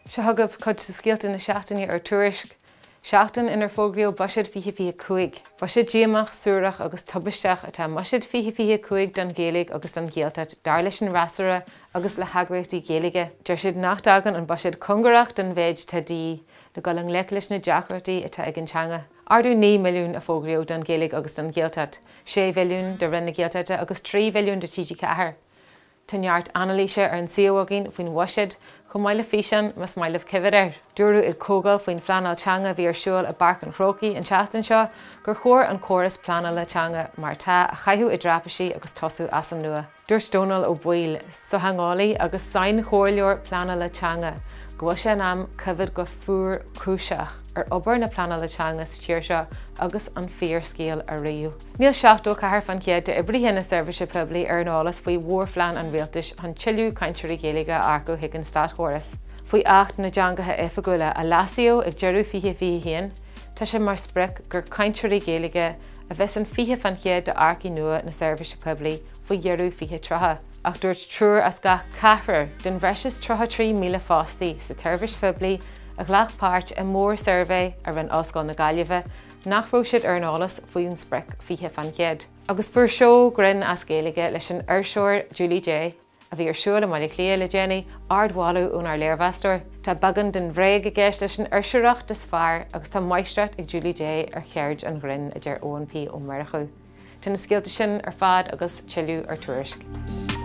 Seo chugaibh cuid de scéalta na seachtaine ar Tuairisc, seachtain inar fógraíodh Buiséad 2025. Buiséad díomách, suarach agus tubaisteach atá i mBuiséad 2025 don Ghaeilge agus don Ghaeltacht, dar leis an fhreasúra agus le heagraíochtaí Gaeilge. Deir siad nach dtagann an buiséad cóngarach don mhéid atá de dhíth le dul i ngleic leis na deacrachtaí atá ag an teanga. Ardú 9 milliún a fógraíodh don Ghaeilge agus don Ghaeltacht, 6 mhilliún do Roinn na Gaeltachta agus 3 mhilliún do TG4. Tá neart anailíse ar an suíomh againn faoin bhuiséad, chomh maith le físeán más maith libh coimhéad air. Dúradh ag comhdháil faoin phleanáil teanga a bhí ar siúl i bPáirc an Chrócaigh an tseachtain seo gur chóir an córas pleanála teanga mar atá a chaitheamh i dtraipisí agus tosú as an nua. Dúirt Dónal Ó Baoill, sochtheangeolaí agus sainchomhairleoir pleanála teanga, go bhfuil sé in am coimhéad go fuarchúiseach ar obair na pleanála teanga sa tír seo agus an fíorscéal a ríomh. Níl 74 fán chéad d'oibrithe na seirbhíse poiblí ar an eolas faoi mhórphlean an rialtais chun tuilleadh cainteoirí Gaeilge a earcú chuig an státchóras. Faoi Acht na dTeangacha Oifigiúla, a leasaíodh ag deireadh 2021, tá sé mar sprioc gur cainteoirí Gaeilge a bheas in 20 fán chéad d'earcaigh nua na seirbhíse poiblí faoi dheireadh 2030. Ach dúirt triúr as gach ceathrar den bhreis is 33,000 fostaí sa tseirbhís phoiblí a ghlac páirt i mórsuirbhé a rinne Ollscoil na Gaillimhe nach raibh siad ar an eolas faoin sprioc 20 fán chéad. Agus fuair seó grinn as Gaeilge leis an fhuirseoir Julie Jay, a bhí ar siúl i mBaile Átha Cliath le déanaí, ardmholadh ónár léirmheastóir. Tá beagán den bhréag i gceist leis an fhuirseoireacht is fearr agus tá máistreacht ag Julie Jay ar cheird an ghrinn, a deir Eoin P Ó Murchú. Tá na scéalta sin ar fad agus tuilleadh ar Tuairisc.